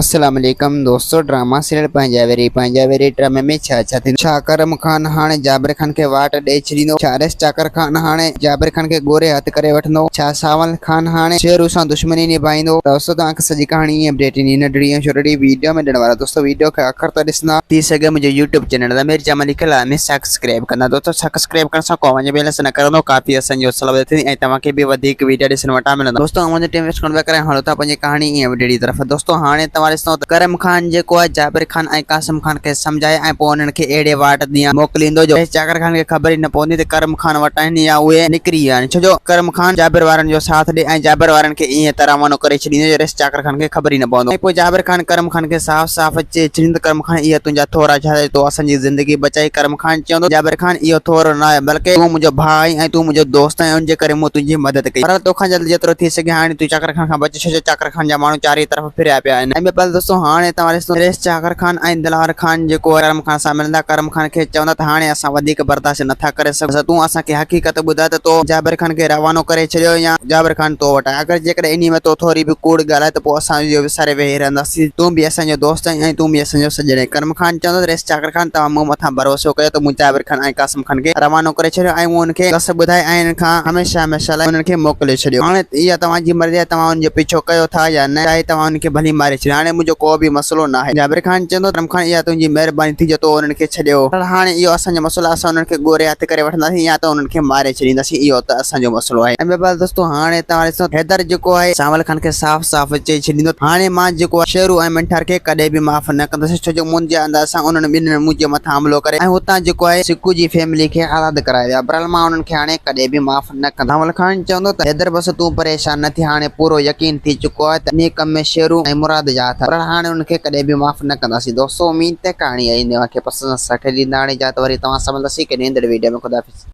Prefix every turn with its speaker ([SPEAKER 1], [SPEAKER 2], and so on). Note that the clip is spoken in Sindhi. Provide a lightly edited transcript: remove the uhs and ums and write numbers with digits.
[SPEAKER 1] السلام عليڪم دوستو ڊراما سيريل پنهنجا ويري پنهنجا ويري ڊرامي ۾ ڇا ڇا ٿيندو ڇا ڪرم خان هاڻي جابر خان کي واٽ ڏئي ڇڏيندو ڇا ريس چاڪر خان هاڻي جابر خان کي ڳوري هٿ ڪري وٺندو ڇا ساول خان هاڻي شيرو سان دشمني نڀائيندو دوستو توهان کي سڄي ڪهاڻي ۽ اپڊيٽ انهي ننڍڙي ۽ شورڙي ويڊيو ۾ ڏيڻ وارا دوستو ويڊيو کي آخر تائين ڏسندا ٿي سگهي منهنجو يوٽيوب چينل ضمير جمالي کي لازمي سبسڪرائب ڪندا دوستو سبسڪرائب ڪرڻ سان ڪو اوهان جو بيلنس نه ڪرندو ڪافي اسان جي حوصلا وڌي ٿيندي ۽ توهان کي به وڌيڪ ويڊيا ڏسڻ وٽان ملندا دوستو اوهان جو ٽيم ويسٽ ڪونه پيا ڪريان هلو ٿا پنهنجي ڪهاڻي ۽ اپڊيٽ جي طرف دوستو هاڻي توهان ڏسندو ته ڪرم خان جيڪو آهي جابر خان ۽ قاسم خان کي سمجهائي ۽ پوء انهن کي اهڙي واٽ ڏينهن موڪليندو جو چاڪر خان کي خبر ئي نه پوندي ته ڪرم خان وٽ آهن يا اهي نڪري ويا آهن ڇو جو ڪرم خان جابر وارن جو ساٿ ڏئي ۽ جابر وارن کي ائين ته روانو ڪري ڇڏيندو جو ريس چاڪر خان کي خبر ئي نه پوندو ۽ پوء جابر خان ڪرم خان کي صاف صاف چئي ڇڏيندو ته ڪرم خان اهي تنهنجا ٿورا ڇا تو اسان جي زندگي بچائي ڪرم خان چوندو جابر خان اهو ٿورو نه آهي بلڪه تون منهنجو ڀاء آهين ۽ تون منهنجو دوست آهين ان جي ڪري مون تنهنجي مدد ڪئي پر توکان جلد جيترو ٿي سگهي هاڻي تون چاڪر خان کان بچ ڇو جو چاڪر خان جا ماڻهو چارئي طرف ڦريا پيا آهن ۽ ٻيو پل دوستو هاڻي توهان ڏسندو ريس چاڪر خان ۽ دلاور خان جيڪو ڪرم خان سان ملندا ڪرم خان کي چوندا ته هاڻي اسان وڌيڪ برداشت نٿا ڪري سگهون تون اسان کي حقيقت ٻڌاء ته تو جابر خان کي روانو ڪري ڇڏيو يا جابر خان تو وٽ آهي اگر جيڪڏهن انهي ۾ تو ٿوري به ڪوڙ ڳالهائي ته پوء اسان اهو وساري ويهي رهنداسين تون به اسان جو دوست آهين ۽ تون به اسان جو سڄڻ آهين ڪرم خان چوندو ته ريس چاڪر خان توهان مون مٿان ڀروسو ڪيو ته مون جابر خان ۽ قاسم خان کي روانو ڪري ڇڏيو ۽ مون انهن کي گس ٻڌائي ۽ انهن کان هميشه هميشه لاء انهن کي موڪلي ڇڏيو. هاڻي اها توهان جي مرضي آهي توهان انهن جو پيڇو ڪيو ٿا يا نه، چاهي توهان انهن کي ڀلي ماري ڇڏيو، هاڻي منهنجو ڪو به مسئلو ناهي. جابر خان چوندو ته ڪرم خان اها تنهنجي مهرباني ٿي جو تو انهن کي ڇڏيو. پر هاڻي اهو اسان جو مسئلو آهي، اسان انهن کي ڳوري هٿ ڪري وٺنداسين يا ته انهن کي ماري ڇڏينداسين، اهو ته اسان جو مسئلو آهي. ۽ ٻيو بس دوستو هاڻي توهان ڏسو ته حيدر جيڪو آهي سانول خان کي صاف صاف چئي ڇڏيندو ته هاڻي مان جيڪو آهي شيرو ۽ منٺار کي ڪڏهن به معاف نه ڪندس ڇو جو منهنجي انداز سان انهن ٻنهين منهنجي مٿان حملو ڪري ۽ هتان جيڪو آهي سڪو جي فيملي کي آزاد ڪرايو ويا بھرحال مان انهن کي هاڻي ڪڏهن به معاف نه ڪندس. سانول خان چوندو ته حيدر بس تون پريشان نه ٿي هاڻي پورو يقين ٿي چڪو آهي ته انهي ڪم ۾ شيرو ۽ مراد جا هٿ آهن بھرحال هاڻي انهن کي ڪڏهن به معاف نه ڪنداسين دوستو اميد ته ڪهاڻي ايندي اوهان کي پسند سٺ ڏيندا هاڻي اجازت وري توهان سان ملنداسين ڪنهن ايندڙ ويڊيو ۾ خدا حافظ.